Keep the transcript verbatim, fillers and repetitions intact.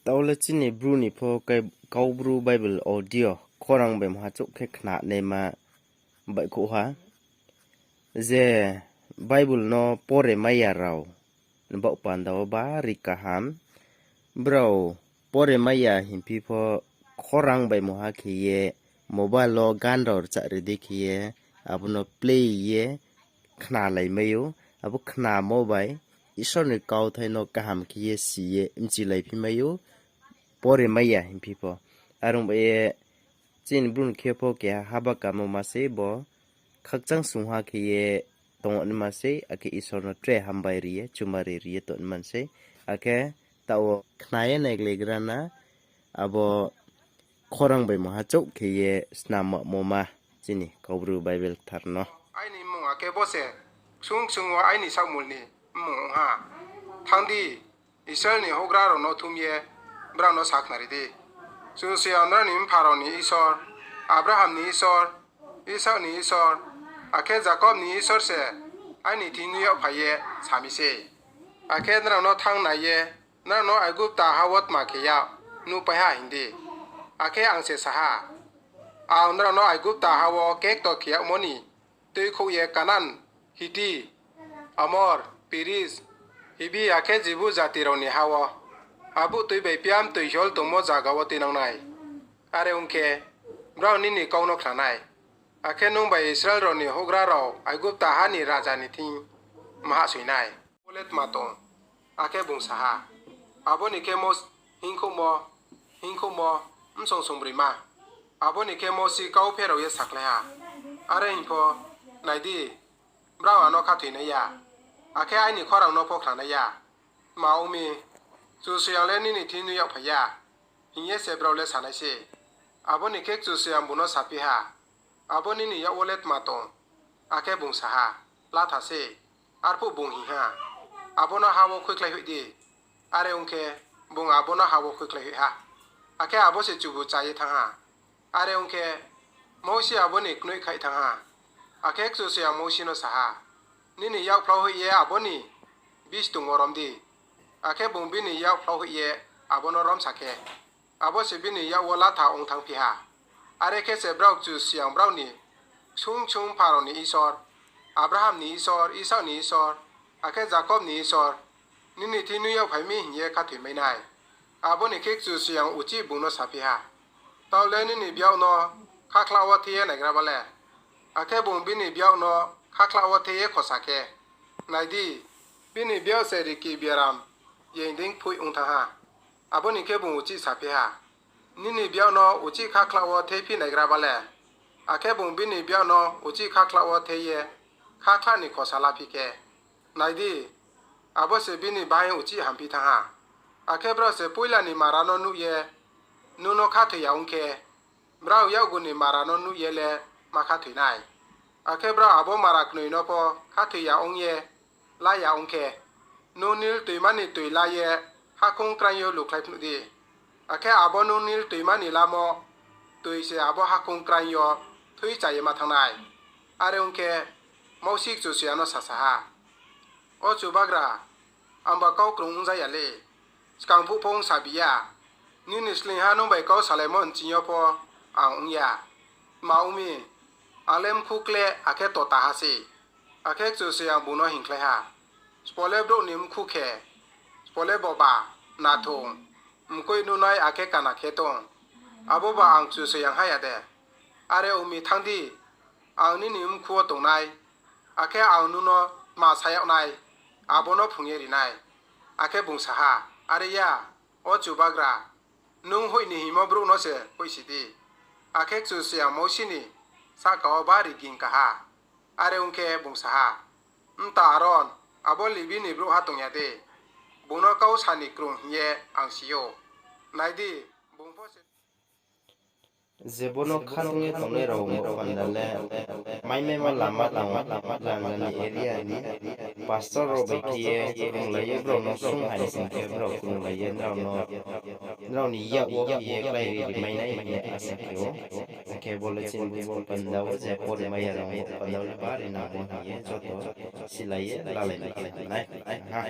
Taoh le chini Bru ni pho kai-, Kaubru Bible audio khorang bai mha chouh khe khnanaima baihkhouh ha. Je Bible no pore mai ya rao baoh panda wo bari kaham. Brao pore mai ya hingphi pho khorang bai mha khe ye mobile wo gan rao rchah ri dei khe ye abo no play ye khnalai mai ou. Abo khnamo bai Isor ni kauthai no kaham khe ye si ye mchilaiphi mai ou, pore mai ya hingphi pho. Are ong bai ye chini Bru ni khe pho keha haba kamo ma sei bo khakchang sungha khe ye tong naima sei, akhe Isor no tre hambai ri ye, chumari ri ye tong naima sei. Akhe taoh wo khna ye naiglaigra na, abo khorang bai mha chouh khe ye snammo ma chini Kaubru Bible kthar no. Aini mmung akhe bo se ksung ksung wo aini saohmul ni mmung ong ha. Thanng di, Israel ni houhgra rao no thum ye brao no sakhnari di, Kchusoyang nrao ni mpha rao ni Isor, Abraham ni Isor, Isak ni Isor, akhe Jakob ni Isor se aini thing nuh yagphai ye sa mi sei. Akhe nrao no thanng nai ye nrao no Aigupta ha wo tma khe yag nuhpai ha hing di. Akhe ang se sa ha, Ang nrao no Aigupta ha wo kekto khe yagmo ni tuikhouh ye Kanan, Hiti, Amor, Periz, Hibi akhe Jibus jati rao ni ha wo abuh tui bai piam tuihol tongmo zaga wo tuinang nai. Are ong khe, brao nini kau no khna nai. Akhe nung bai Israel rao ni houhgra rao Aigupta ha ni raja ni thing mahahsoing nai. Bo le tma tong? Akhe bung sa ha, Abo ni khe Mos-, hingkhouhmo, hingkhouhmo, msong songbroima. Abo ni khe Mousi kau pherao ye sakhlai ha, Are hing pho, nai di, brao ano khathoinai ya, akhe aini khorang no pho khnanai ya. Tma ong mi, Kchusoyang le nini thing nuh yagphai ya, hing ye se brao le sa nai sei. Abo ni khe Kchusoyang bung no saphi ha, Abo nini yak wo le tma tong? Akhe bung sa ha, Latha sei, arphuh bung hing ha, Abo no ha wo khuikhlai hoih di. Are ong khe, bung abo no ha wo khuikhlai hoih ha, akhe abo se chubu cha ye thanng ha. Are ong khe, Mousi abo ni knoih khaih thanng ha. Akhe Kchusoyang Mousi no sa ha, Nini yak phlau hoih ye abo ni bistung wo rom di. Akhe bung bini yak phlau hoih ye abo no romsa khe, abo se bini yak wo latha ong thanngphi ha. Are khe se brao Kchusoyang brao ni ksung ksung pha rao ni Isor, Abraham ni Isor, Isak ni Isor, akhe Jakob ni Isor, nini thing nuh yagphai mi hing ye khathoimai nai. Abo ni khe Kchusoyang uchih bung no saphi ha, Taoh le nini byak no khakhlah wo the ye naigra ba le? Akhe bung bini byak no khakhlah wo the ye khosa khe, nai di, bini byak se riki biaram yeing dei phoih ong thanng ha. Abo ni khe bung uchih saphi ha, Nini byak no uchih khakhlah wo thephi naigra ba le? Akhe bung bini byak no uchih khakhlah wo the ye khakhlah ni khosa laphi khe, nai di, abo se bini bahaing uchih hamphi thanng ha. Akhe brao se poila ni mara no nuh ye nung no khathoi ya ong khe, brao yakgu ni mara no nuh ye le ma khathoi nai. Akhe brao abo mara knoi no pho khathoi ya ong ye la ya ong khe, nung Nil toima ni toi la ye hakhoung kraing yo lukhlai phnuh di. Akhe abo nung Nil toima ni lamo toi se abo hakhoung kraing yo thui cha ye ma thanng nai. Are ong khe, Mousi Kchusoyang no sasa ha, O Chubagra, angba kau krung ongja ya le, skang phuh pho ongsabi ya. Nini sleingha nung bai kau salaimo nching yo pho ang ong ya. Tma ong mi, ang le mkhu kleh akhe tota ha se. Akhe Kchusoyang bung no hingkhlai ha, Sbo le brouh ni mkhu khe, sbo le boba, nathung, mkoih nuhnai akhe kana khe tong, aboba ang Kchusoyang ha ya de? Are ong mi, thanng di, ang nini mkhu wo tongnai, akhe ang nung no tma sa yag nai, abo no phrung ye ri nai. Akhe bung sa ha, Are ya, O Chubagra, nung hoih ni hingmo brouh no se hoihsi di. Akhe Kchusoyang Mousi ni sahka wo bari ging ka ha. Are ong khe, bung sa ha, Mta Aron, abo Lebi ni brouhha tong ya de? Bung no kau sa ni krung hing ye ang si ou. Nai di, bung pho se. Je bo no khatung ye tongnai rao bo panda le, maimaimo lama tong, lama ni area ni pastor rao bai khe ye krunglai ye brao no sung hai sing khe brao krunglai ye nrao no, nrao ni yak wo khe ye klái ri rimai nai hing ye asa khe ou. Akhe bo le chini bo panda wo je pore mai ya rao bo panda wo le bari nangmo hing ye joto silai ye lalai nai khe nai ha.